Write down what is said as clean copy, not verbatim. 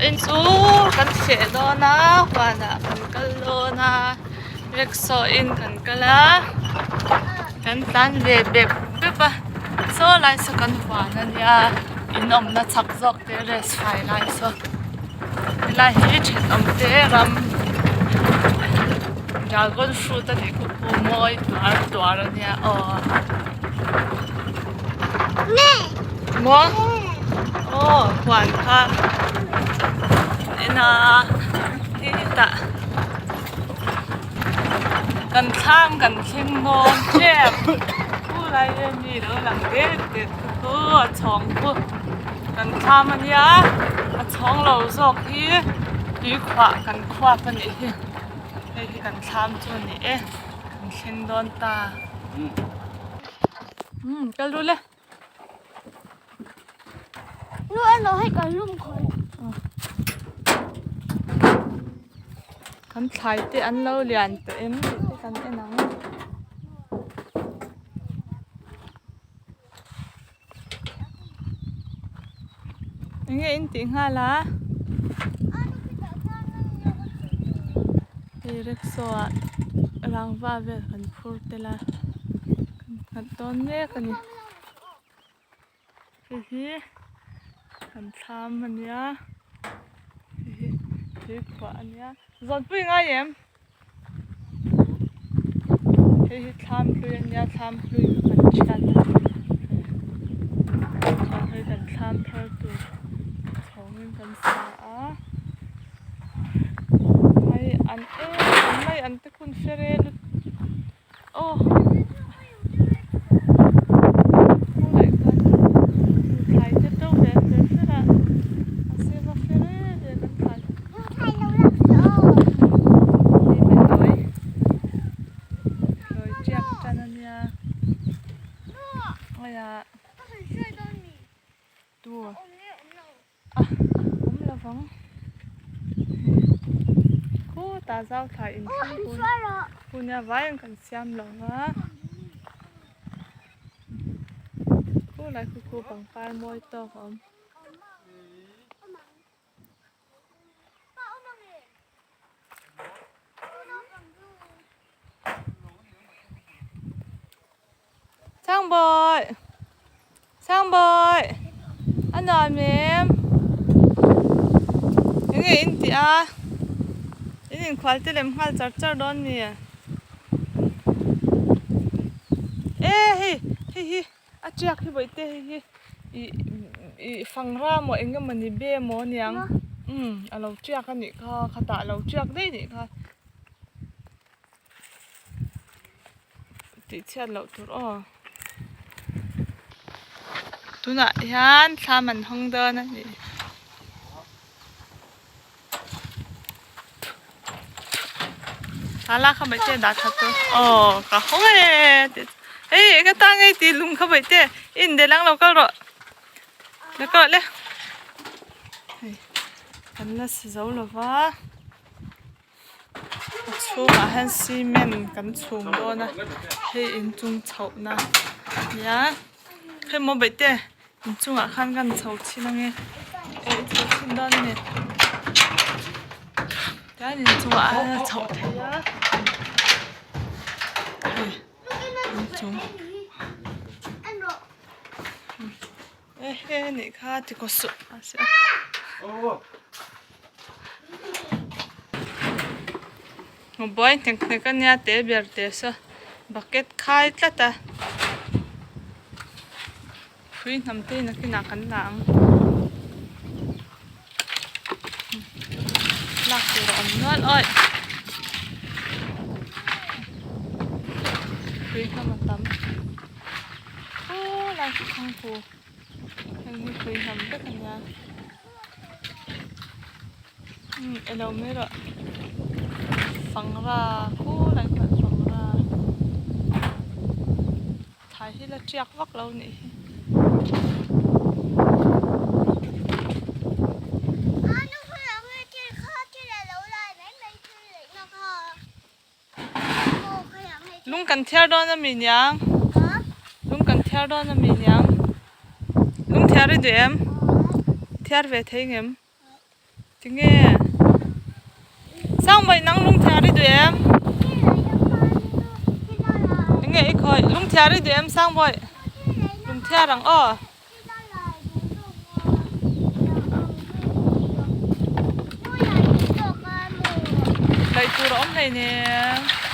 Vawiin chu kan feh dawn a huanah kan kal dawn a rickshaw in kan kal a kan tlan ve bep bep a saw lai saw kan huan a nia in awmna chak zawk te rest fai lai saw helai hi thenawm te ram dragon fruit a nih khu khu mawi tuar tuar a nia aw. Maw aw huan kha en a hetah kan thlam kan thleng dawn tep khu lai hi mi lo lang det det khu a chhawng khu kan thlam a nia a chhawng lo zawk hi tui khuah kan khuap a nih hi hei hi kan thlam chu a ni e kan thleng dawn ta. Um kal ru le. Nu an lo hei kan lum khawi. Kan thlai te an lo lian tawh em tih te kan en ang. Enge in tih nghal a? Hei rickshaw ah rangva vel kan phur tel a kan nghat dawn mek a ni. Hei hi kan thlam a nia hei hi tuikhuah a nia zawnpui ngai em? Hei hi thlam hlui a nia thlam hlui kha kan thiat a chuan hei kan thlam thar tur chhawngin kan sa a mai an em mai an te khun hre rel aw khawngaih khan thlai te to ve fer fer a a sir a fer em em kan thlai hei behlawi behlawi tiak tan a nia hei ah tu a awm lo vang khutah zau thla in thleng hun hun a vaiin kan siam lo va khulai khu khu pangpar mawi tawk a awm. Sangbawi Sangbawi a nuam em enge in tih a in inkhual te lem nghal char char dawn mi e hei hei hi a tiak hi bawihte hei hi ih ih fangra maw eng emawni be maw aniang umm a lo tiak a nih kha khatah a lo tiak daih a nih kha. Tih chhiat loh tur aw. Tunah hian thlam an hawng dawn a ni. Hala kha baih te dah that chu aw ka hawng e tih chu hei eng atan nge tih lung kha baih te i indelh ang lo kal rawh lo kal rawh le hei kan la si zo lo va. A chhungah hian cement kan chhum dawn a hei inchung chhohna ania hei maw baihte inchungah khan kan chho chhin ange eh chho chhin dawn a ni tihian inchungah hian a chhoh theih a hei inchung e he nih kha ti kaw suh a si a. Buai hnek hnek a nia te ber te saw bucket khai tlat a phui hnam te in a kinah kan la ang lak tur a awm nual awi phui hnam a tam khulai chu thanghu heng hi phui hnam vek a nia. Umm elo mai rawh fangra khulai khuan fangra thlai hi la tiak vak lo nih hi. Lung kan thiar dawn a mi niang lung kan thiar dawn a mi niang lung thiar i duh em thiar ve thei ngem. Tinge? Sangbawi nang lungthiar i duh em? Enge i khawih? Lungthiar i duh em Sangbawi? Lungthiar ang aw. Laih tur a awm hleinem.